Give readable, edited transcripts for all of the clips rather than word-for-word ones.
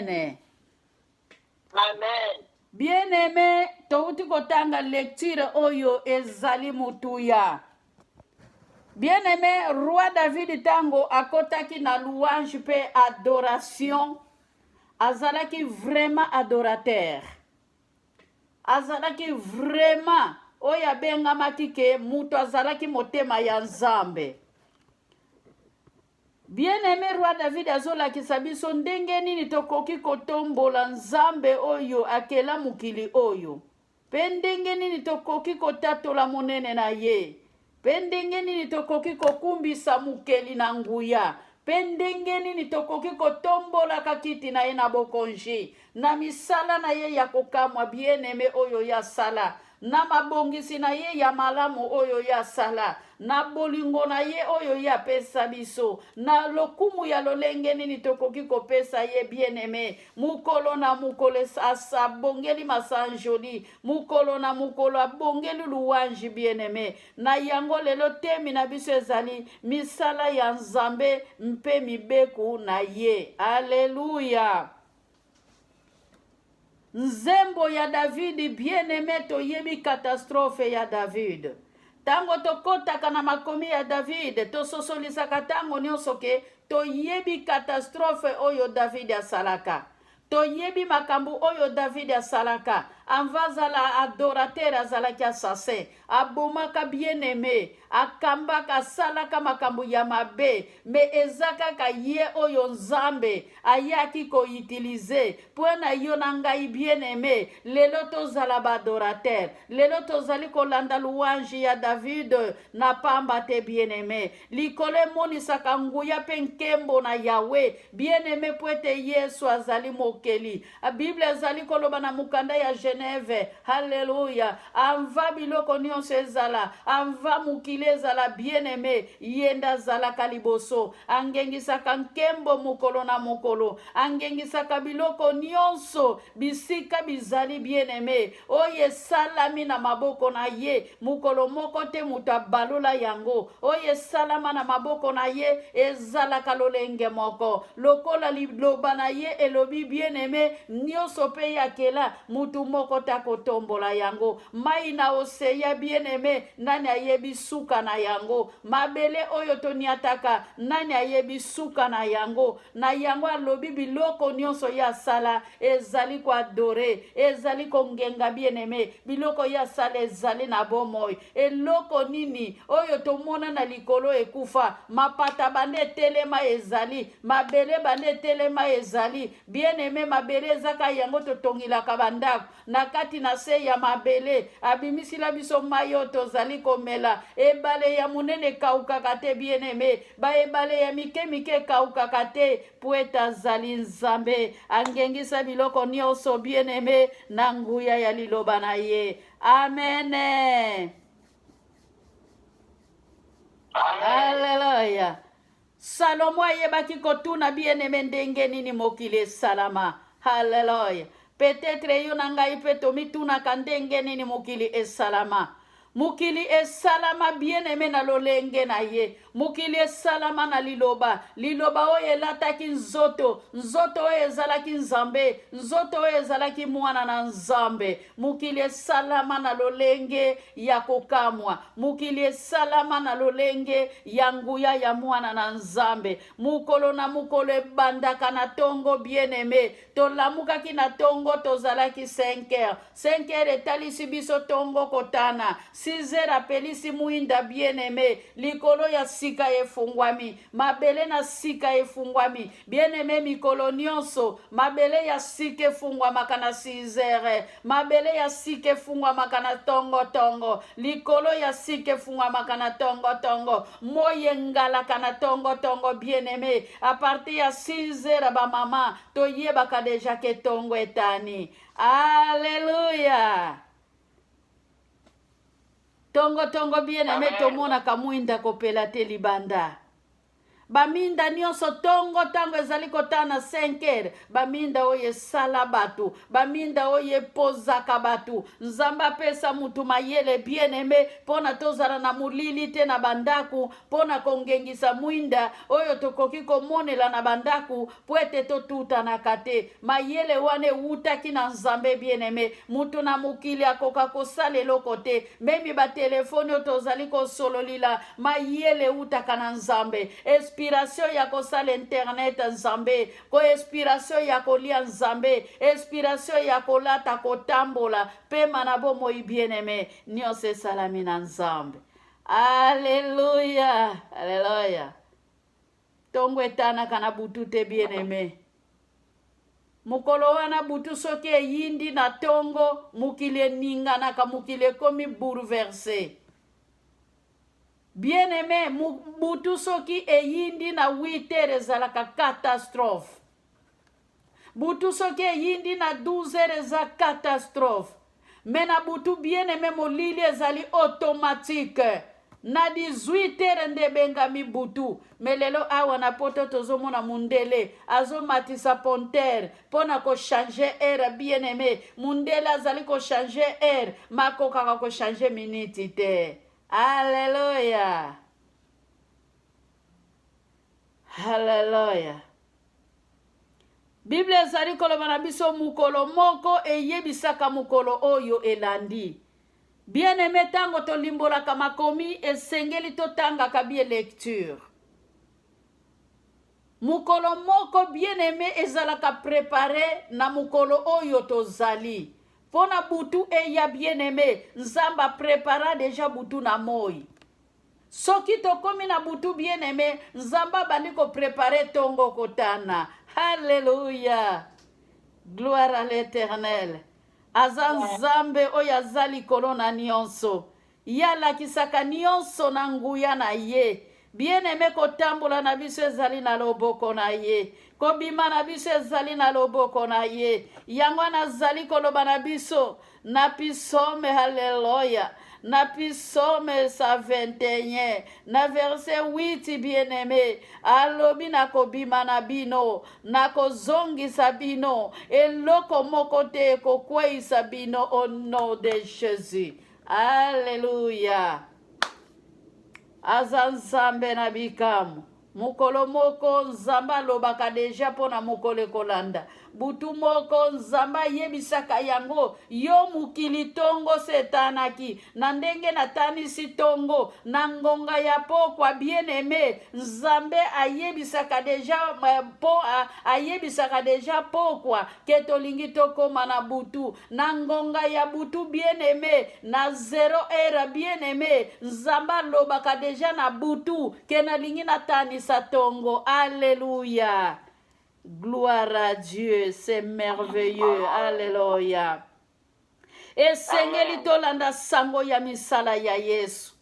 Amen. Bien-aimé, touti kotanga lecture oyo ezali motuya. Bien-aimé, roi David ntango akotaki na louange mpe adoration, azalaki vraiment adorateur. Azalaki vraiment oyo abengamaki ke moto azalaki motema ya Nzambe. Bien-aime roi David azolakisa biso ndenge nini tokoki kotombola Nzambe oyo akela mokili oyo, mpe ndenge nini tokoki kotatola monene na ye, mpe ndenge nini tokoki kokumbisa mokeli na nguya, mpe ndenge nini tokoki kotombolaka kiti na ye na bokonzi, na misala na ye ya kokamwa, bien-aime oyo ye asala, na mabongisi na ye ya malamu oyo ye asala, na bolingo na ye oyo ye apesa biso, na lokumu ya lolenge nini tokoki kopesa ye, bien-aime, mokolo na mokolo abongeli masanjoli, mokolo na mokolo abongeli louange, bien-aime. Na yango lelo temi na biso ezali misala ya Nzambe mpe mibeko na ye. Alleluia! Nzembo ya Davidi, bien-aime, toyebi catastrophe ya David. Tango tokotaka na makomi ya David, tososolisaka tango nyonso ke toyebi catastrophe oyo David asalaka. Toyebi makambo oyo David asalaka. Avant azala adorateur, azalaki assassin. Abomaka bien-aime, akambaka, asalaka makambo ya mabe, mais eza kaka ye oyo Nzambe ayaki ko utiliser mpo na yo na ngai bien-aime. Lelo tozala ba adorateur, lelo tozali kolanda louange ya David na pamba te bien-aime. Likolo emonisaka nguya mpe nkembo na Yahweh bien-aime, mpo ete Yesu azali mokeli. Bible ezali koloba na mokanda ya Genève, haleluya, anva biloko nyonso ezala, anva mokili ezala, bien-aime, ye nde azalaka liboso, angengisaka nkembo mokolo na mokolo, angengisaka biloko nyonso bisika bizali, bien-aime, oyo esalami na maboko na ye, mokolo moko te moto abalola yango, oyo esalama na maboko na ye ezalaka lolenge moko lokola liloba na ye elobi, bien-aime, nyonso mpe ye akela, motu moko te akotombola yango. Mai na oseya, bien-aime, nani ayebi suka na yango? Mabele oyo toniataka, nani ayebi suka na yango? Na yango alobi biloko nyonso ye asala ezali koadore, ezali kongenga, bien-aime, biloko ye asala ezali na bomoi. Eloko nini oyo tomona na likolo ekufa? Mapata banda etelema ezali, mabele banda etelema ezali, bien-aime, mabele ezaka yango totongilaka bandako na kati na se ya mabele, abimisila biso mai oyo tozali komela. Ebale ya monene ekaukaka te, bien-aime, baebale ya mike mike ekaukaka te, mpo ete azali Nzambe, angengisa biloko nyonso, bien-aime, na nguya ya liloba na ye. Amen. Alleluia. Salomo ayebaki kotuna, bien-aime, ndenge nini mokili esalama. Alleluia. Peut-être yo na ngai mpe tomitunaka ndenge nini mokili esalama. Mokili esalama, bien-aime, na lolenge na ye. Mokili esalama na liloba, liloba oyo elataki nzoto, nzoto oyo ezalaki Nzambe, nzoto oyo ezalaki mwana na Nzambe. Mokili esalama na lolenge ya kokamwa. Mokili esalama na lolenge ya nguya ya mwana na Nzambe. Mokolo na mokolo ebandaka na tongo, bien-aime. Tolamukaki na tongo, tozalaki 5 heures. 5 heures etalisi biso tongo kotana. 6 heures apelisi mwinda, bien-aime. Likolo ya sika efungwami, mabele na sika efungwami, bien-aime. Mikolo nyonso mabele ya sika efungwamaka na 6 heures, mabele ya sika efungwamaka na tongo tongo, likolo ya sika efungwamaka na tongo tongo, moi engalaka na tongo tongo, bien-aime. À partir ya 6 heures, bamama toyebaka deja ke tongo etani. Alleluia. Tongo tongo, bien-aime, tomonaka mwinda kopela te libanda. Baminda nyonso tongo ntango ezali kotana 5 heures, baminda oyo esala bato, baminda oyo epozaka bato. Nzambe apesa mutu mayele, bien aimé, mpo na tozala na molili te na bandako, mpo na kongengisa mwinda oyo tokoki komonela na bandako mpo ete totutanaka te. Mayele wana ewutaki na Nzambe, bien aimé. Mutu na mokili akoka kosala eloko te. Memi batelefone oyo tozali kosololila, mayele ewutaka na Nzambe. Inspiration ya kosala internet, Nzambe. Ko inspiration ya kolia, Nzambe. Inspiration ya kolata, kotambola, pema na bomoi, bien aimé, nyonso esalami na Nzambe. Alleluya, alleluya. Ntongo etanaka na butu te, bien aimé. Mokolo wana butu soki eyindi na ntongo, mokili eninganaka, mokili ekomi bouleversé, bien aimé. Butu soki eyindi na 8 heures, ezalaka catastrophe. Butu soki eyindi na 12 heures, eza catastrophe. Mais na butu, bien aimé, molili ezali automatique. Na 18 heures nde ebengami butu. Mais lelo awa na Poto, tozomona mundele azomatisa pointeur mpo na kochanger heure. Bien aimé, mundele azali kochanger heure, makokaka kochanger miniti te. Alleluya, alleluya. Bible ezali koloba na biso, mokolo moko eyebisaka mokolo oyo elandi. Bien aimé, ntango tolimbolaka makomi, esengeli totangaka bien lecture. Mokolo moko, bien aimé, ezalaka préparé na mokolo oyo tozali mpo na butu eya. Bien aimé, Nzambe aprépara déjà butu na moi. Soki tokomi na butu, bien aimé, Nzambe abandi kopréparer ntongo kotana. Halleluya, gloire à l'Éternel. Aza Nzambe oyo aza likolo na nyonso. Ye alakisaka nyonso na nguya na ye. Bien aimé, kotambola na biso ezali na loboko na ye, kobima na biso ezali na loboko na ye. Yango wana azali koloba na biso na Psaume, halleluya, na Psaume 121 na verset 8, bien-aimé, alobi: "Nakobima na bino, nakozongisa bino, eloko moko te ekokweyisa bino", au nom de Jésus. Alleluya. Aza Nzambe na bikamwa. Mokolo moko, Nzambe alobaka déjà mpo na mokolo ekolanda. Butu moko, Nzambe ayebisaka yango yo mokili. Ntongo se etanaki na ndenge natanisi ntongo na ngonga ya pokwa, bien aimé, Nzambe ayebisaka déjà mpo ayebisaka déjà pokwa ke tolingi tokóma na butu, na ngonga ya butu. Bien aimé, na 0 heure, bien aimé, Nzambe alobaka déjà na butu ke nalingi natanisa ntongo. Alleluya, gloire à Dieu, c'est merveilleux. Alleluya. Esengeli tolanda sango ya misala ya Yesu.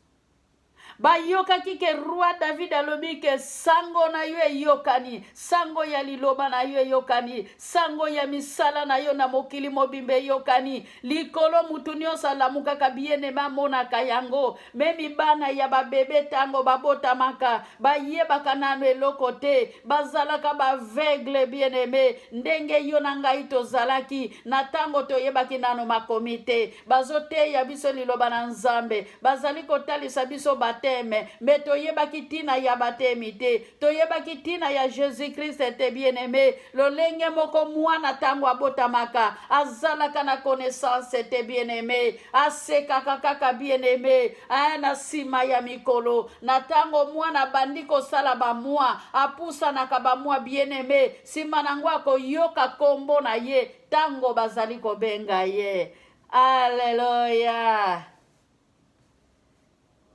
Bayokaki ke roi David alobi ke sango na yo eyokani, sango ya liloba na yo eyokani, sango ya misala na yo na mokili mobimba eyokani. Likolo, mutu nyonso alamukaka, bien-aimé, amonaka yango. Memi bana ya babebe, ntango babotamaka, bayebaka nano eloko te, bazalaka baaveugle, bien-aimé, ndenge yo na ngai tozalaki na ntango toyebaki nano makomi te. Bazoteya biso liloba na Nzambe, bazali kotalisa biso baptême, mais toyebaki ntina ya baptême te, toyebaki ntina ya Jésus Christ te. Bien aimé, lolenge moko mwana ntango abotamaka azalaka na connaissance te, bien aimé, asekaka kaka. Bien aimé, aya na nsima ya mikolo, na ntango mwana abandi kosala bamwa, apusanaka bamwa, bien aimé, nsima nango akoyoka nkombo na ye ntango bazali kobenga ye. Alleluya.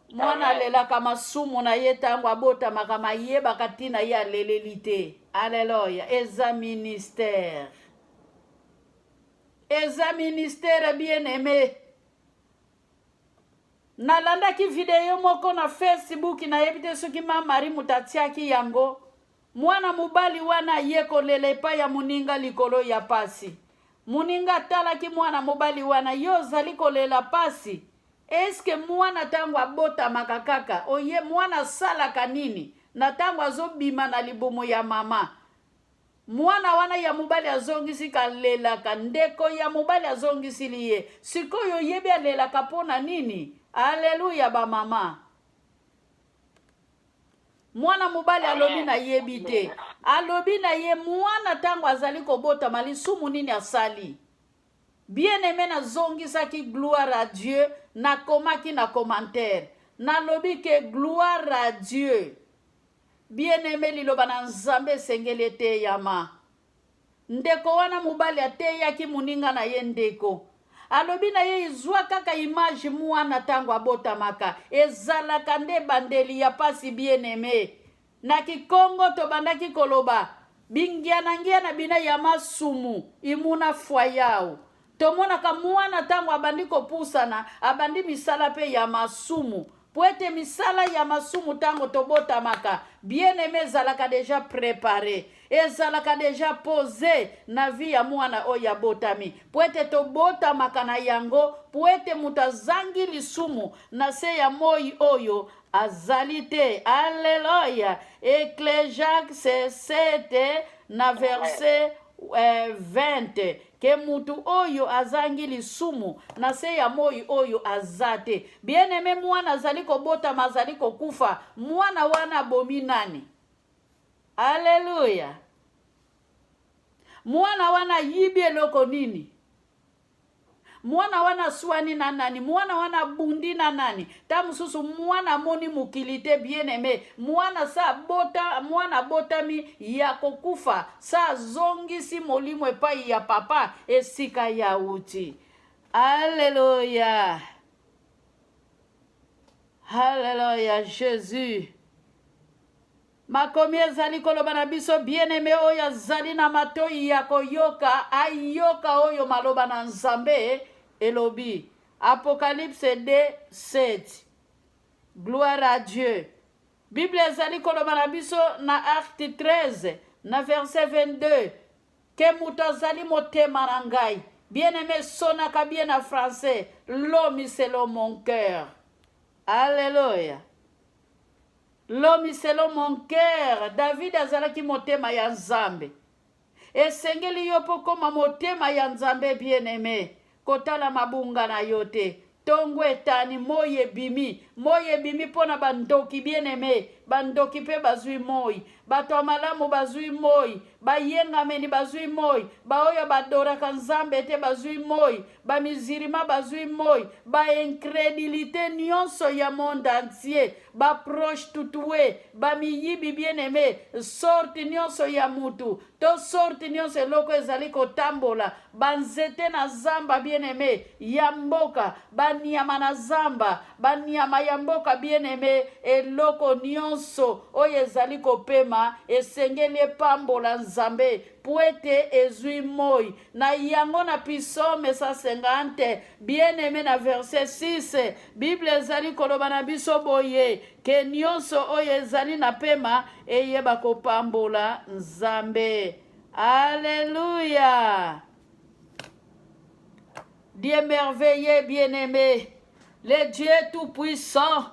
Mwana alelaka masumu na ye ntango abotamaka, mayebaka ntina ye aleleli te. Alleluya. Eza ministère, eza ministère, bien aimé. Nalandaki video moko na Facebook, nayebi te soki ma Marie moto atiaki yango. Mwana mobali wana aye kolela epai ya moninga likolo ya pasi. Moninga atalaki mwana mobali wana: "Yo ozali kolela pasi, eske mwana ntango abotamaka kaka oye mwana asalaka nini?" Na ntango azobima na libumu ya mama, mwana wana ya mobali azongisi kalelaka, ndeko ya mobali azongisili ye. Sikoyo oyebi alelaka mpo na nini? Aleluya bamama. Mwana mobali alobi nayebi te. Alobi na ye mwana ntango azali kobotama lisumu nini asali? Bien-aimé, nazongisaki gloire à Dieu, nakomaki na commentaire. Nalobi ke gloire à Dieu. Bien-aimé, liloba na Nzambe esengeli eteyama. Ndeko wana mobali ateyaki moninga na ye ndeko. Alobi na ye ezwa kaka image mwana ntango abotamaka. Ezalaka nde ebandeli ya pasi bien-aimé. Na Kikongo tobandaki koloba bingianangiana bina ya masumu imuna fwa yao. Tomonaka mwana ntango abandi kopusana, abandi misala mpe ya masumu. Po ete misala ya masumu ntango tobotamaka, bien-aimé, ezalaka deja préparé, ezalaka deja posé na vie ya mwana oyo abotami. Po ete tobotamaka na yango, po ete moto azangi lisumu na se ya moi oyo azali te. Alleluya. Ecclésiaste 7 na verset 20 ke mutu oyo azangi lisumu na se ya moi oyo aza te. Bien-aimé, mwana azali kobotama, azali kokufa, mwana wana abomi nani? Alleluya. Mwana wana ayibi eloko nini? Mwana wana aswani na nani? Mwana wana abundi na nani? Ta mosusu mwana amoni mokili te. Bien-aimé, mwana sa abota, mwana abotami ya kokufa, sa azongisi molimo epai ya papa esika ya uti. Alleluya, alleluya, Jésus. Makomi ezali koloba na biso, bien-aimé, oyo azali na matoi ya koyoka ayoka oyo maloba na Nzambe elobi. Apocalypse 2 7. Gloire à Dieu. Bible ezali koloba na biso na Acte 13 na verset 22 ke moto azali motema na ngai. Bien-aimé, sonaka bien na français, l'homme selon mon cœur. Alleluya. L'homme selon mon cœur. David azalaki motema ya Nzambe. Esengeli yo mpo koma motema ya Nzambe, bien-aimé. Kotala mabunga na yo te. Ntongo etani, moi ebimi, moi ebimi mpo na bandoki. Bien-aimé, bandoki mpe bazwi moi, bato ya malamu bazwi moi, bayengameni bazwi moi, baoyo badoraka Nzambe te bazwi moi, bamizirima bazwi moi, baincrédulité nyonso ya monde entier, baprostituées, bamiyibi, bien-aimé, sorte nyonso ya mutu to sorte nyonso eloko ezali kotambola, banzete na zamba, bien-aimé, ya mboka, banyama na zamba, banyama ya mboka, bien-aimé, eloko nyonso oyo ezali kopema esengeli epambola Nzambe po ete ezwi moi na yango. Na Psaume 150, bien-aimé, na verset 6, Bible ezali koloba na biso boye ke nyonso oyo ezali na pema eyeba kopambola Nzambe. Alleluya. Dieu merveilleux, bien-aimé, le Dieu tout-puissant,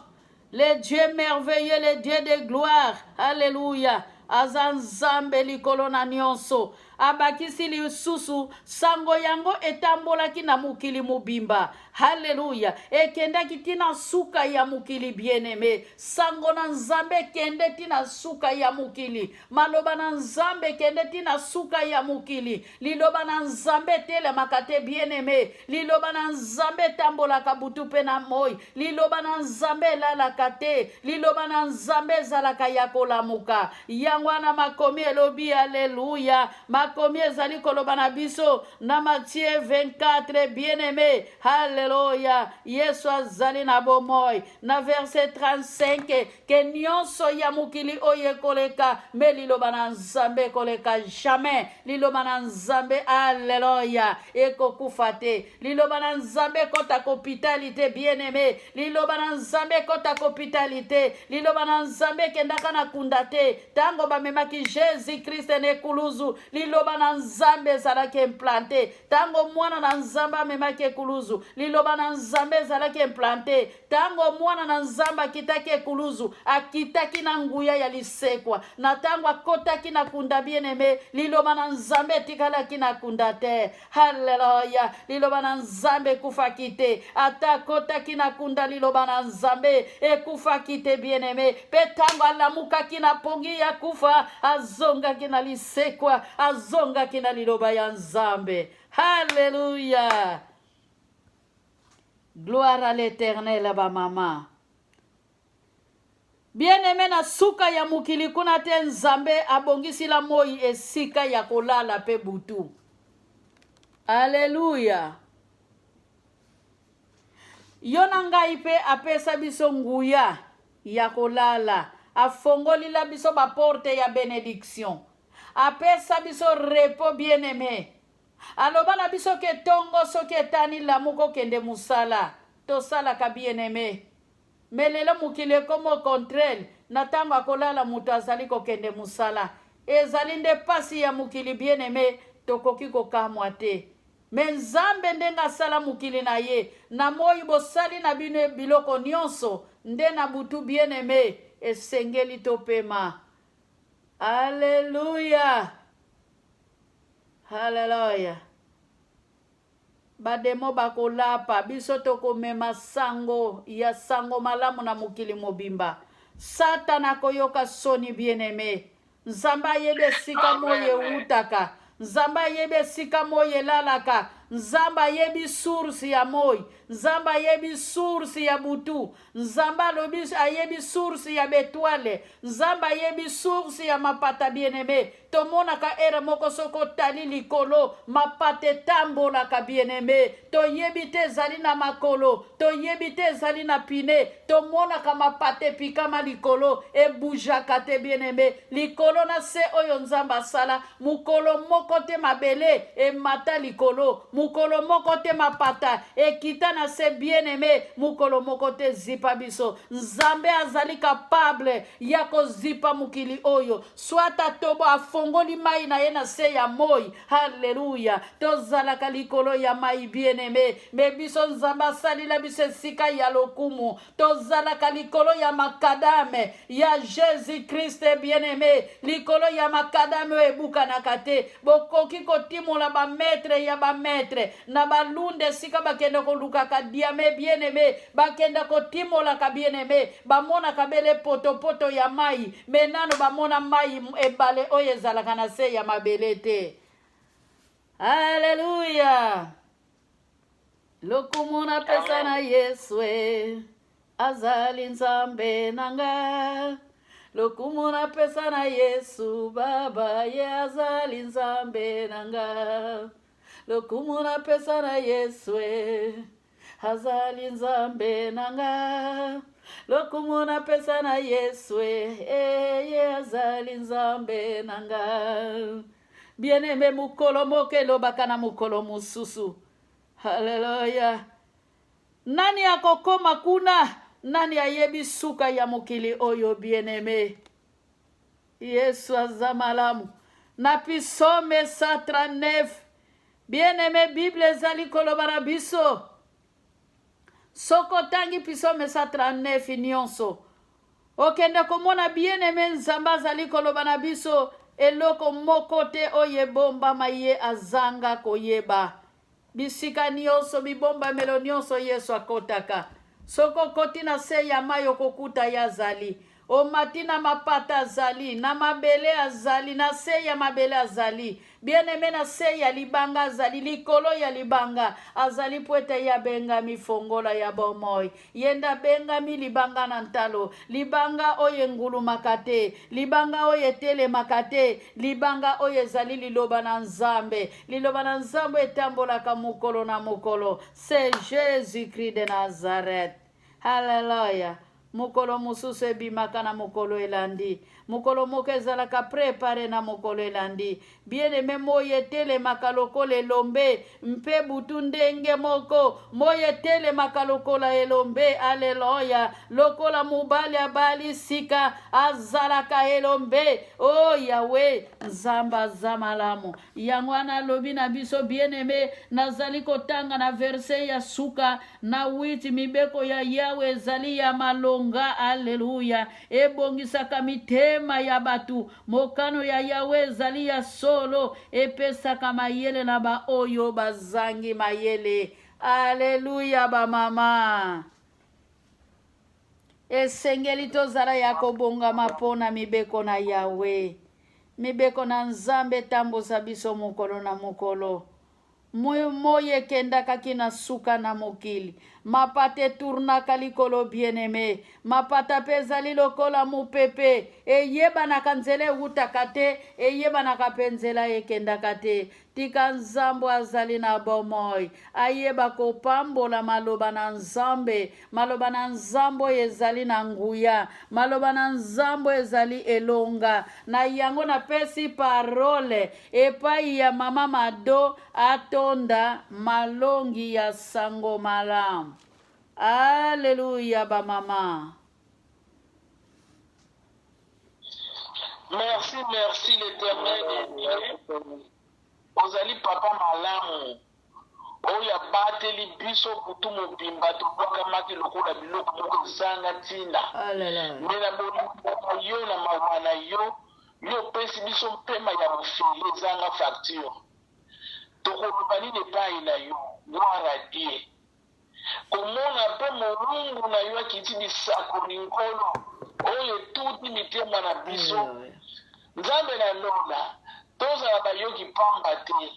le Dieu merveilleux, le Dieu de gloire. Alléluia. Aza Nzambe likolo na nyonso. Abakisi lisusu sango yango etambolaki na mokili mobimba. Halleluya. Ekendaki ntina suka ya mokili. Bien-aimé, sango na Nzambe ekende ntina suka ya mokili. Maloba na Nzambe ekende ntina suka ya mokili. Liloba na Nzambe etelemaka te, bien-aimé. Liloba na Nzambe etambolaka butu mpe na moi. Liloba na Nzambe elalaka te. Liloba na Nzambe ezalaka ya kolamuka. Yango wana makomi elobi, aleluya, makomi ezali koloba na biso na Matthieu 24, bien-aimé, halleluya, Yesu azali na bomoi, na verset 35 ke nyonso ya mokili oyo ekoleka, me liloba na Nzambe ekoleka jamais. Liloba na Nzambe, alleluya, ekokufa te. Liloba na Nzambe ekɔta kopitali te, bien-aimé. Liloba na Nzambe ekɔta kopitali te. Liloba na Nzambe ekendaka na kunda te. Ntango bamemaki Jésus Krist na ekuluzu, liloba Liloba na Nzambe ezalaki implante. Ntango Mwana na Nzambe amemaki ekuluzu, Liloba na Nzambe ezalaki implante. Ntango Mwana na Nzambe akitaki ekuluzu, akitaki na nguya ya lisekwa. Na ntango akotaki na kunda, bien-aime, Liloba na Nzambe etikalaki na kunda te. Haleluya! Liloba na Nzambe ekufaki te. Ata akotaki na kunda, Liloba na Nzambe ekufaki te, bien-aime. Mpe ntango alamukaki na pongi ya kufa, azongaki na lisekwa, azongaki na Liloba ya Nzambe. Haleluya! Gloire à l'Éternel, ba mama. Bien-aime, na suka ya mokili kuna te, Nzambe abongisila moi esika ya kolala mpe butu. Aleluya! Yo na ngai mpe apesa biso nguya ya kolala, afongolila biso baporte ya benediction, apesa biso repos. Bien-aime, aloba na biso ke tongo soki etani, lamuka, okende mosala. Tosalaka, bien-aime, me lelo mokili ekoma au contraire. Na ntango akolala, moto azali kokende mosala. Ezali nde pasi ya mokili, bien-aime. Tokoki kokamwa te, me Nzambe ndenge asala mokili na ye, na moi bosali na bino biloko nyonso, nde na butu, bien-aime, esengeli topema. Alleluya, halleluya! Bademo bakolapa. Biso tokomema sango ya sango malamu na mokili mobimba. Satana akoyoka soni, bien-aime. Nzambe ayebi esika moi ewutaka, Nzambe ayebi esika moi elalaka, Nzambe ayebi source ya moi, Nzambe ayebi source ya butu, Nzambe alobi ayebi source ya b'étoiles, Nzambe ayebi source ya mapata. Bien-aime, tomonaka heure moko soki otali likolo, mapata etambolaka. Bien-aime, toyebi te ezali na makolo, toyebi te ezali na pine. Tomonaka mapata epikama likolo, ebujaka te. Bien-aime, likolo na se oyo Nzambe asala, mokolo moko te mabele emata likolo, mokolo moko te mapata ekita na se. Bien-aime, mokolo moko te zipa biso. Nzambe azali capable ya kozipa mokili oyo, soit atobo afongoli mai na ye na se ya moi. Halleluya! Tozalaka likolo ya mai, bien-aime, me biso Nzambe asalila biso esika ya lokumu. Tozalaka likolo ya macadam ya Jésus Christ, bien-aime, likolo ya macadam oyo ebukanaka te. Bokoki kotimola bamètres ya bamètres na balunda esika bakende kolukaka diamant, bien-aime, bakende kotimolaka, bien-aime, bamonaka bele potopoto ya mai, me nano bamona mai ebale oyo ezalaka na se ya mabele te. Alleluya! Lokumu napesa na Yesu e, azali Nzambe na nga. Lokumu napesa na Yesu baba, ye azali Nzambe na nga. Lokumu napesa na Yesu e, azali Nzambe na nga. Lokumu napesa na Yesu e, e ye azali Nzambe na nga. Bien-aime, mokolo moko elobaka na mokolo mosusu. Halleluya! Nani akokoma kuna? Nani ayebi suka ya mokili oyo? Bien-aime, Yesu aza malamu. Na Psaume 139, bien-aime, Bible ezali koloba na biso. Soki otangi Psaume 139 nyonso, okende komona, bien-aime, Nzambe azali koloba na biso, eloko moko te oyo ebombama ye azanga koyeba. Bisika nyonso, bibombamelo nyonso Yesu akotaka. Soki okoti na se ya mai, okokuta ye azali. Omati na mapata, azali. Na mabele, azali. Na se ya mabele, azali. Bien-aime, na se ya libanga, azali. Likolo ya libanga, azali, po ete ye abengami fongola ya bomoi. Ye nde abengami libanga na ntalo, libanga oyo engulumaka te, libanga oyo etelemaka te, libanga oyo ezali liloba na Nzambe, liloba na Nzambe etambolaka mokolo na mokolo. C'est Jésus Christ de Nazareth. Halleluya! Mokolo mosusu ebimaka na mokolo elandi. Mokolo moko ezalaka prepare na mokolo elandi. Bien-aime, moi etelemaka lokola elombe, mpe butu ndenge moko. Moi etelemaka lokola elombe, aleluya, lokola mobali abali sika, azalaka elombe. O oh, Yawe, Nzambe aza malamu. Yango wana alobi na biso, bien-aime, nazali kotanga na verse ya suka na 8, mibeko ya Yawe ezali ya malonga, aleluya, ebongisaka mitema ya bato. Mokano ya Yawe ezali ya solo, epesaka mayele na baoyo bazangi mayele. Aleluya, bamama. Esengeli tozala ya kobongama mpo na mibeko na Yawe. Mibeko na Nzambe etambusa biso mokolo na mokolo. Moi ekendaka kina suka na mokili. Mapata etournaka likolo, bien-aime. Mapata mpe ezali lokola mopepe, eyebanaka nzela ewutaka te, eyebanaka mpe nzela ekendaka te. Tika Nzambe azali na bomoi ayeba kopambola maloba na Nzambe. Maloba na Nzambe oyo ezali na nguya, maloba na Nzambe oyo ezali elonga. Na yango napesi parole epai ya mama Mado atonda malongi ya sango malamu. Aleluya bamama. Merci, merci l'Éternel de Dieu. Ozali papa malamu oyo abateli biso butu mobimba, tobwakamaki lokola biloko moko ezanga ntina. Me na bolingo na yo na mawa na yo, yo opesi biso mpema ya ofele ezanga facture. Tokoloba nini epai na yo? Gloire à Dieu. Komona mpe mowumbu na yo akiti bisakoli, Nkolo, oyo etuti mitema na biso. Nzambe na lola, tozala bayoki pamba te.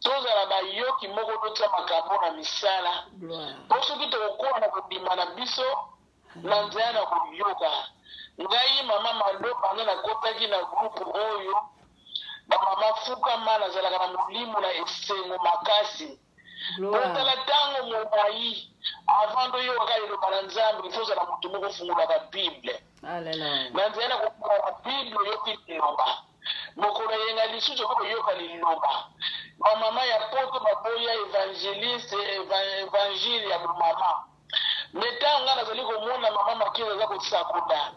Tozala bayoki moko totia makambo na misala. Mpo soki tokokola na kondima na biso, na nzela na koyoka. Ngai mama Mado, banda nakotaki na groupe oyo, bamama fukama, nazalaka na molimo na esengo makasi. Botala ntango molai avant toyokaka liloba na Nzambe, il faut ozala moto moko ofungolaka Bible. Na nzela na kofungola Bible oyoki liloba. Mokolo eyenga lisusu okoki koyoka liloba. Bamama ya poto baboya evangeliste, evangile ya bomama. Me ntango ngai nazali komona mama Makiza aza kosakola,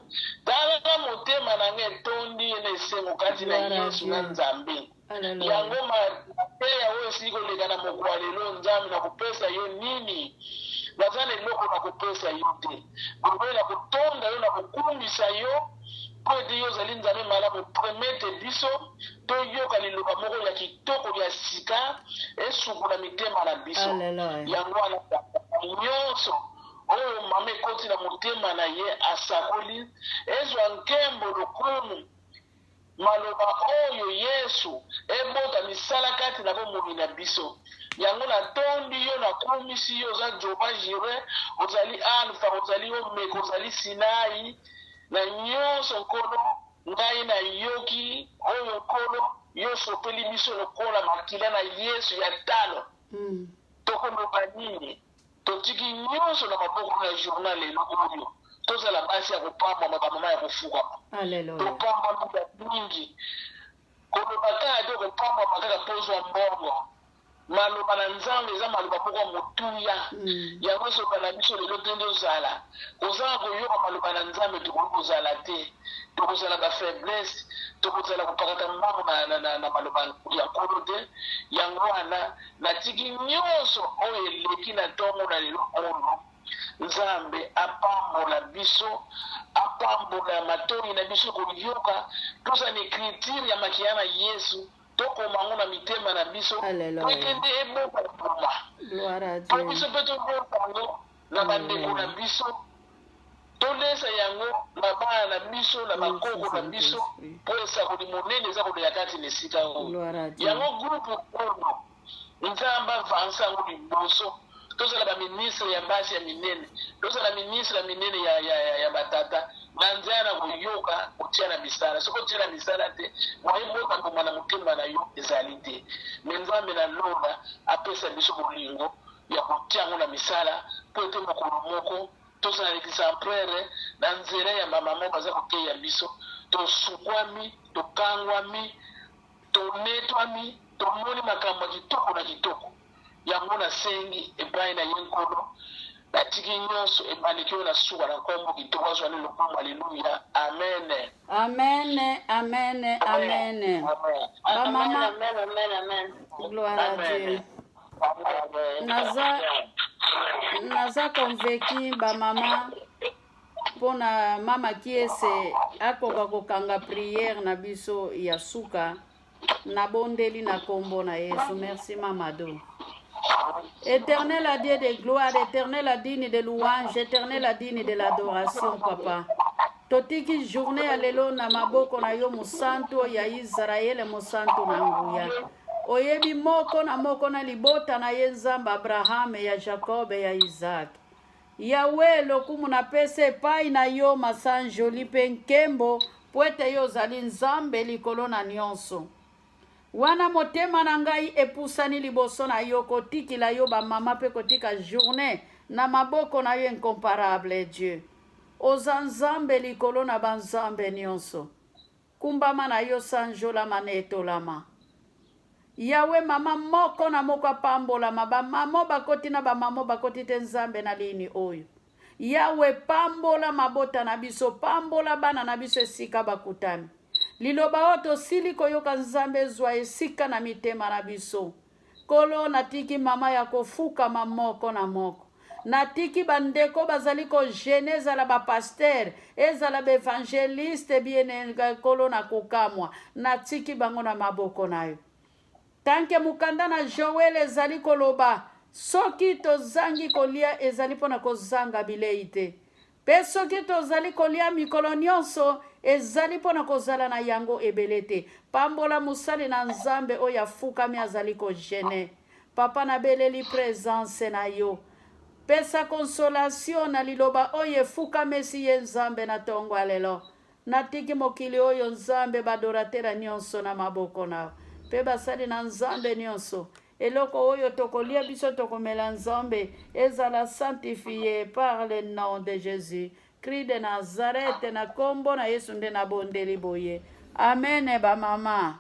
tala motema na ngai etondi ye na esengo kati na Yesu na Nzambe. Yango mateya oyo esili koleka na mokwa lelo, Nzambe, nakopesa yo nini? Naza na eloko nakopesa yo te. Bobele nakotonda yo, nakokumisa yo, mpo ete yo ozali Nzambe malamu. Permete biso toyoka liloba moko ya kitoko ya sika esukola mitema na biso. Yango wana nyonso oyo mama ekoti na motema na ye asakoli ezwa nkembo, lokumu. Maloba oyo Yesu ebota misala kati na bomoi na biso. Yango natondi yo, nakumisi yo, oza Jehovah Jireh, ozali Alpha, ozali Omega, ozali Sinai, na nyonso Nkolo, ngai nayoki oyo Nkolo, yo osopeli biso lokola makila na Yesu ya talo. Tokoloba nini? Totiki nyonso na maboko na journal lelo oyo. Tozala basi ya kopambwama, bamama ya kofukama. Topambwami ya mingi. Koloba kaka te okopambwama kaka mpo ozwa mbongo. Maloba na Nzambe eza maloba moko ya motuya. Yango ezoloba na biso lelo te nde ozala. Kozanga koyoka maloba na Nzambe tokoki kozala te. Tokozala ba faiblesse, tokozala kopakata mbangu na, na, na, na maloba ya Nkolo te. Yango wana natiki nyonso oyo eleki na ntongo na lelo oyo. Nzambe apambola biso, apambola matoyi na biso koyoka, tozala na ecriture ya makila na Yesu, tokoma yango na mitema na biso, po ete nde ebota mbuma, po biso mpe tobota yango na bandeko na biso, tolesa yango na bana na biso, na bakoko na biso, po esakoli monene eza koleka kati na esika oyo. Yango groupe oyo, Nzambe avanse yango liboso. Tozala ba ministre ya basi ya minene, tozala ministre ya minene ya, ya, ya, ya batata na nzela na koyoka kotia na misala. Soki otie na misala te, moye bota mbuma na motema na yo ezali te. Me Nzambe na lola apesa biso bolingo ya kotia yango na misala, mpo ete mokolo moko tozala exemplaire na nzela ya bamama baza koteya biso. Tosukwami, tokangwami, tonetwami, tomoni makambo ya kitoko na kitoko. Yango nasengi epai na ye Nkolo, natiki nyonso ebaleki oyo na suka na nkombo kitoko azwa nde lokumu. Aleluya, amen. Amen, amen, amen. Ba mama, Amen, amen, amen. Gloire à Dieu. Naza naza convaincu ba mama mpona mama Kiese akoka kokanga prière na biso ya suka. Nabondeli na kombo na Yesu. Merci Mamado. Éternel à Dieu de gloire, éternel à digne de louange, éternel à digne de l'adoration, papa. Totiki journée ya lelo na maboko na yo mosantu ya Israele, mosantu na nguya. Oyebi moko na moko na libota na ye, Nzambe Abraham, ya Jacob, ya Isaac. Yawe, lokumu napesa epai na yo, masanjoli mpe nkembo, mpo ete yo ozali Nzambe likolo na nyonso. Wana motema na ngai epusani liboso na yo, kotikila yo bamama mpe kotika journée na maboko na yo, incomparable Dieu. Oza Nzambe likolo na banzambe nyonso. Kumbama na yo, sanjolama na etolama. Yawe, mama moko na moko apambolama, bamamo bakoti na bamamo bakoti te, Nzambe na lini oyo. Yawe, pambola mabota na biso, pambola bana na biso esika bakutami. Liloba oyo tosili koyoka, Nzambe, ezwa esika na mitema na biso. Nkolo, natiki mama ya kofukama moko na moko. Natiki bandeko bazali kojeûner, ezala bapasteur, ezala baévangéliste, bien Nkolo na kokamwa. Natiki bango na maboko na yo. Tanke mokanda na Joel ezali koloba, soki tozangi kolia ezali mpona kozanga bilei te, mpe soki tozali kolia mikolo nyonso ezali mpona kozala na yango ebele te. Pambola mosali na Nzambe oyo afukami azali kojeûner. Papa, nabeleli présence na yo. Pesa consolation na liloba oyo efukamesi ye, Nzambe, na ntongo ya lelo. Natiki mokili oyo, Nzambe, baadorateur nyonso na maboko na yo mpe basali na Nzambe nyonso. Eloko oyo tokolia biso tokomela, Nzambe, ezala sanctifié par le nom de Jésus Christ de Nazareth. Na nkombo na Yesu nde nabondeli boye. Amen, bamama.